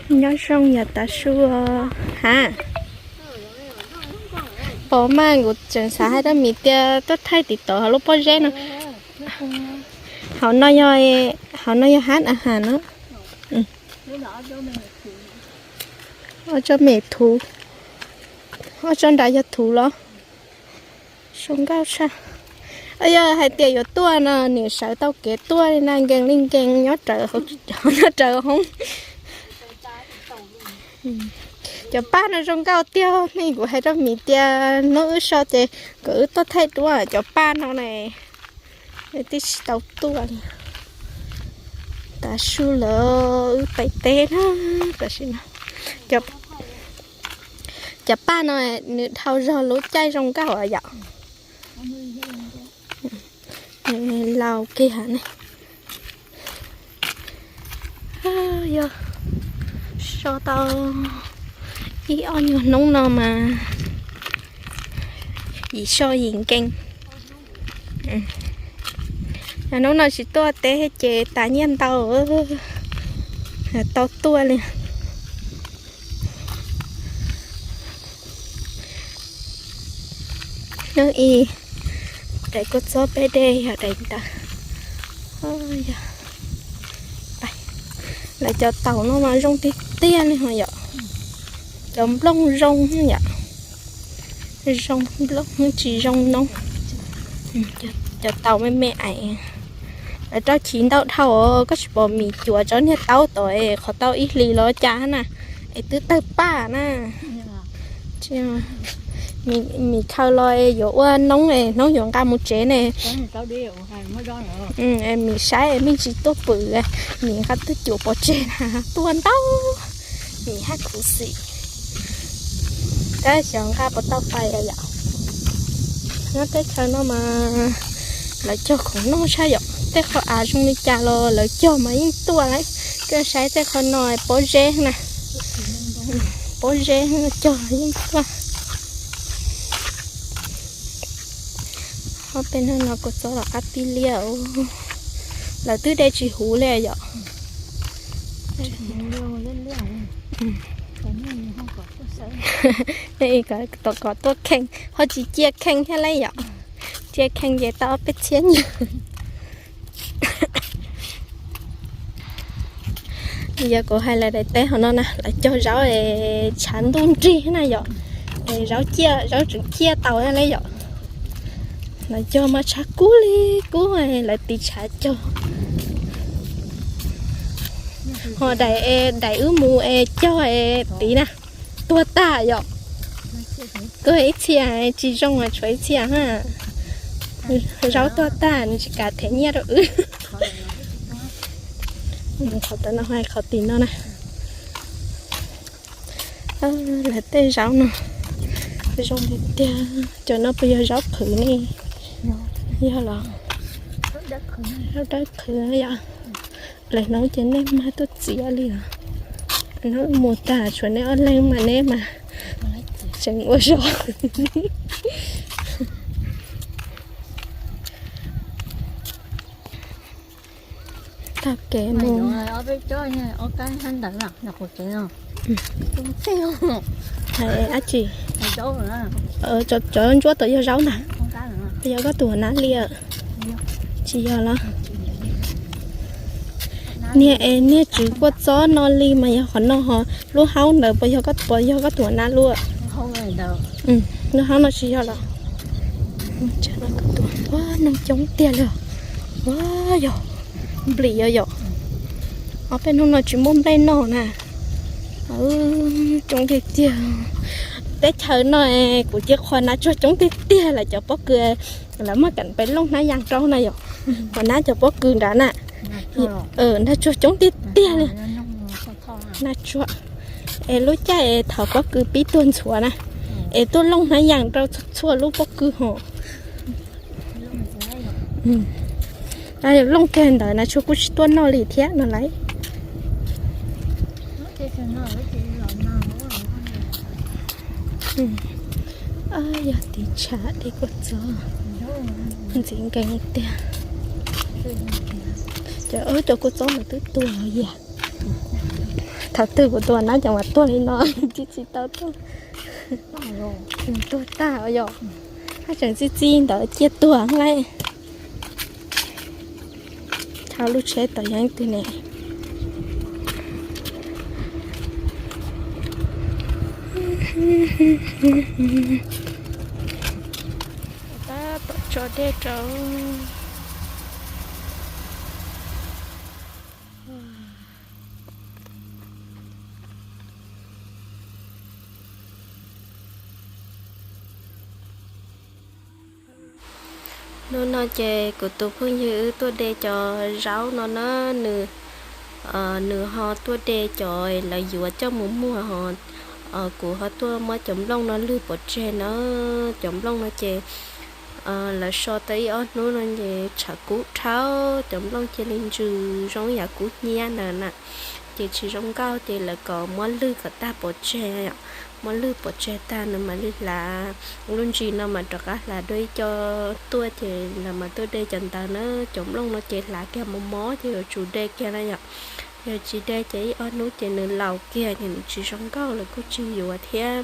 Nyob zoo yog tav su ha. Pom mas kuv tseem xav hais rau miv tias tuaj thaij tiv tov hauv lub pob zeb no. Hauv no yog, hauv no yog hab a has no. Ob tsob me thuv, ob tsob nrad yog thuv los. Zoo nkauj tshaj. Yog hais tias yuav tuaj no nws sawv tau kev tuaj li na, nkees li nkees nyob raws, nyob raws hoob. Cov paj no zoo nkauj tiag, nej kuv hais rau miv tias hnub wb so ces kom wb tuaj thaij dua cov paj no na. Twb tsis tau tuaj li. Tav su lawm wb pais teb na. Tam sim no cov paj no nws dhau zog lub caij zoo nkauj yom. Laus kiag ne. Yog so tau ib ob nyuag hnub no mas yim so yim nkees. Hnub no tsis tuaj teb ces tas nyiaj ntau, tau tuaj li. Hnub ib, daim kua txob peb de yog daim ntawd. Lawv cov taum no mas zoo tiag tiag li ho yom. Cov nplooj zoo yom. Zoo nplooj tsis zoo noob. Cov taum me me eim. Lawv rau chiv ntau dhau, koj tsis pom Mim cuav tsob niag taub tod es qhov tau ib hlis los cas na, es twb tawg paj na. Mim khaws los yuav ua noob, hnub yuav nqa mus tsev ne. Mim saib me ntsis tuaj pwm, Mim nqa twb cuav pov tseg na, tuaj ntau. Mim haj khuv xim. Tab xyov nqa puas tau pais yom. Nyob teb chaws no mas lawv cog khoom noj tshaj yom, tej qhov av zoo li cas los lawv cog mas yeej tuaj lauj. Koj saib tej qhov no pob zeb na, pob zeb cog yeej tuaj. Ob peb hnub no kua txob los qab tib liaj, lawv twb de tsis huv li yom. Tom kom tuaj kheej ho tsis cia kheej thiab lauj yom. Cia kheej ces tau ob peb txhiab nyiaj. Yog kuv hais lawv daim teb hauv no na, lawv cog zaub es tshav ntuj nrig na yom. Es zaub ciaj, zaub tseem ciaj tau li yom. Lawv cog mas tshav kub li kub, lawv tiv tshav cog. Ho daim, daim wb mus es cog es tiv na, tuag tag yom. Tuag ib txhia, tsis zoo tshuav ib txhia ha. Zaub tuag tag nws tsis kam them nyiaj rau wb. Qhov tim no na. Lawv tej zaub no zoo tiag tiag. Cov no puas yog zaub qhwv ne? Yog los? Zaub dawb qhwv yom. Lawv hnub ces nej mag tuaj txiav li os. Hnub mus tag tshuav nej ob leeg mas neb mas tseem ua zog. Taug kev mus. Dab tsi? Cov ntsuab tod yog zaub ntag. Yog koj tus huas nab li? Tsis yog los? Niag es niag tswv kua txob no li mas yog qhov no ho, lub haub ntawd puas yog, puas yog koj tus huas nab lub? Lub haub no tsis yog los? Ua noog coob tiag li. Ua yog nplim yom yom. Ob peb hnub no tsis muaj nplej noj na. Coob tiag tiag. Teb chaws no kuv cia qhua nab tsuag coob tiag tiag lawm cov pob kws, lawv muab kam pes looj hnab yas rau na yom. Qhua nab cov pob kws nrad na, nab tsuag coob tiag tiag li. Nab tsuag. Es lub caij es thaum pob kws pib tuag ntxhuav na, es tuaj looj hnab yas rau txhua lub pob kws ho. Looj kiag ntawd na tsuag kuj tsis tuaj noj li thiab no lauj. Yog tiv tshav dej kua txob ntxim nkees tiag. Cov, cov kua txob mas twb tuag yam. Thaum twg kuv tus nab cov mas tuag li no, tsis tsis tau tuag. Tuag tag yom. Haj tseem txi txi ntawd cia tuag nqaij. Dhau lub tsheb tod yog ib tug ne. Tab tom tso dej rau. Hnub no ces kuv tus phooj ywg wb tuaj de cov zaub no na, nws, nws ho tuaj de cov lawv yuav coj mus muag ho, kuv ho tuaj muab cov nplooj no lwg pov tseg na. Cov nplooj no ces lawv so tau ib ob hnub no ces tshav kub dhau, cov nplooj cia li ntsws zoo yam kub hnyiab ntawd na. Ces tsis zoo nkauj ces lawv kom muab lwg kom tag pov tseg, muab lwg pov tseg tag nws mam li hlav. Lub ntsis no mas rov qab hlav dua ib co tuaj ces lawv mam tuaj de cov ntawd na. Cov nplooj no ces hlav kiag mos mos ces yuav tsum de kiag na yom. Yog tsis de ces ib ob hnub ces nws laus kiag ces nws tsis zoo nkauj lawv kuj tsis yuav thiab.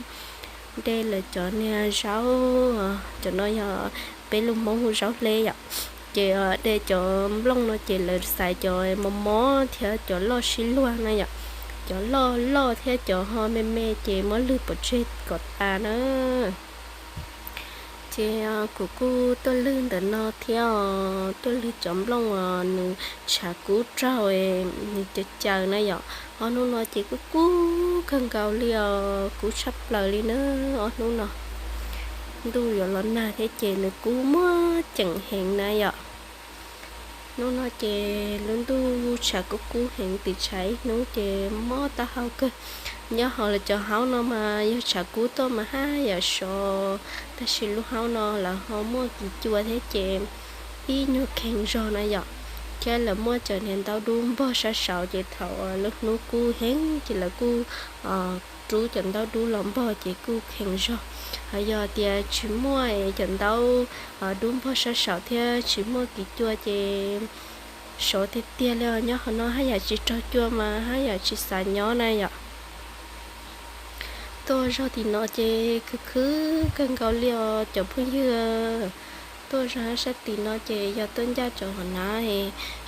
De lawv cov niag zaub, cov no yog peb lus Hmoob hu zaub hle yom. Ces de cov nplooj no ces lawv xaiv cov mos mos thiab cov loj sib luag na yom. Cov loj loj thiab cov ho me me ces muab lwg pov tseg kom tas na. Ces kuv kuj tuaj lwg ntawm no thiab, tuaj lwg cov nplooj uas nws tshav kub raug, nws caws caws na yom. Ob hnub no ces kuj kub kawg nkaus li os, kub tshaj plaws li na. Ob hnub no ntuj yuav los nag thiab ces nws kub muaj ceem heev na yom. Hnub no ces lub ntuj tshav kub kub heev, twb tshav ib hnub ces mob taub hau kawg. Nyob hauv lawv cov haub no mas yog tshav kub tuaj mas haj yam sov, tab sis lub haub no lawv ho muaj kiv cua thiab ces ib nyuag kheev zog na yom. Thiab lawv muaj cov niag ntaub dub npog sab saud ces thaum lub hnub kub heev ces lawv kuj rub cov ntaub dub los npog ces kuj kheev zog. Ho yog tias tsis muaj cov ntaub dub npog sab saud thiab tsis muaj kiv cua ces sov tiag tiag li os. Nyob qhov no haj yam tsis raug cua mas haj yam tsis xav nyob na yom. Tuaj zog tim no ces khwv khwv kawg nkaus li os cov phooj ywg. Tuaj zog sab tim no ces yog tuaj ncaj rau hauv na,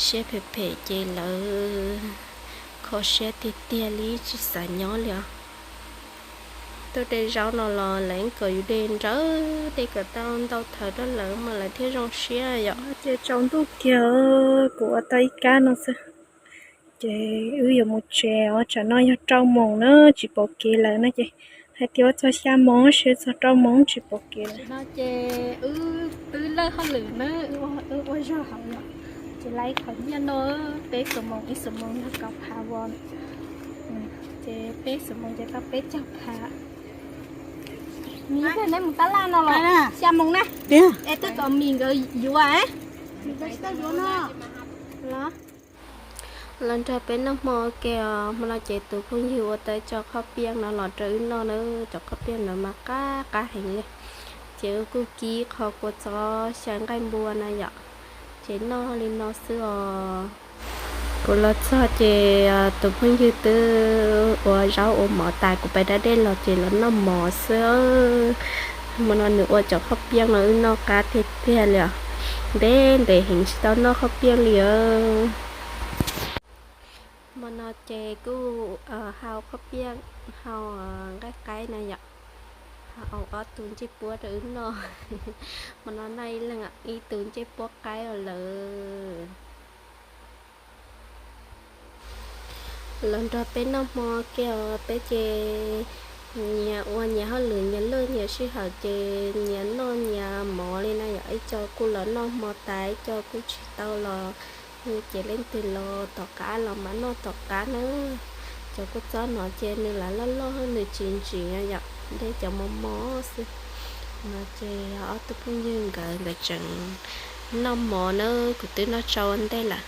siab phem phem ces lawv kho siab tiag tiag li tsis xav nyob li os. Tuaj de zaub no los lawv yeej kom yus de nrawm, de kom tau ntau thawv rau lawv mas lawv thiaj zoo siab yom. Ces tsaus ntuj kiag, kuv ua tau ib kab no xwb. Ces wb yuav mus tsev os, tsam no yog rau moos na tsis pom kev lawm no ces hais tias ua txog xya moos seb txog rau moos tsis pom kev lawm. No ces wb twb lawj hauj lwm na, wb ua zog hauv yom. Ces lawv ib qho nyiaj no peb xuab moos ib xuab moos yog kaum phav os. Ces peb xuab moos ces tau peb caug phav. Miv, neb mus tab laj no los xya moos na. Es twb kom mis nkawd yuav. Los nrog peb noj hmo ua ke os. Hmo no ces tus phooj ywg ua tau ib co qhob piaj no los rau wb noj na, cov qhob piaj ntawd mas qab qab heev li. Ces wb kuj kib qho kua txob xyaw nqaij npua na yom. Ces noj li no xwb os. Kuv los txog ces tus phooj ywg twb ua zaub ua mov tas, kuv pais da dej los ces los noj mov xwb. Hmo no nws ua cov qhob piaj no wb noj qab tiag tiag li os. Ntev ntev heev tsis tau noj qhob piaj li os. Hmo no ces kuj hau qhob piaj, hau nqaij qaib na yom. Hau ob tug ncej puab rau wb noj. Hmo no noj ib leeg ib tug ncej puab qaib os lawm. Los nrog peb noj hmo kiag os, peb ces nyias ua nyias hauj lwm, nyias luaj nyias sij hawm ces nyias noj nyias mov li na yom. Ib co kuj los noj hmo tas, ib co kuj tsis tau los, ces leej twg los tom qab los mam noj tom qab na. Cov kua txob no ces nws lam loj loj, nws tsis ntsim yom, dej cov mos mos xwb. No ces ob tug phooj ywg nkawd, nkawd tseem noj mov na, kuv twb noj tsau ua ntej lawm.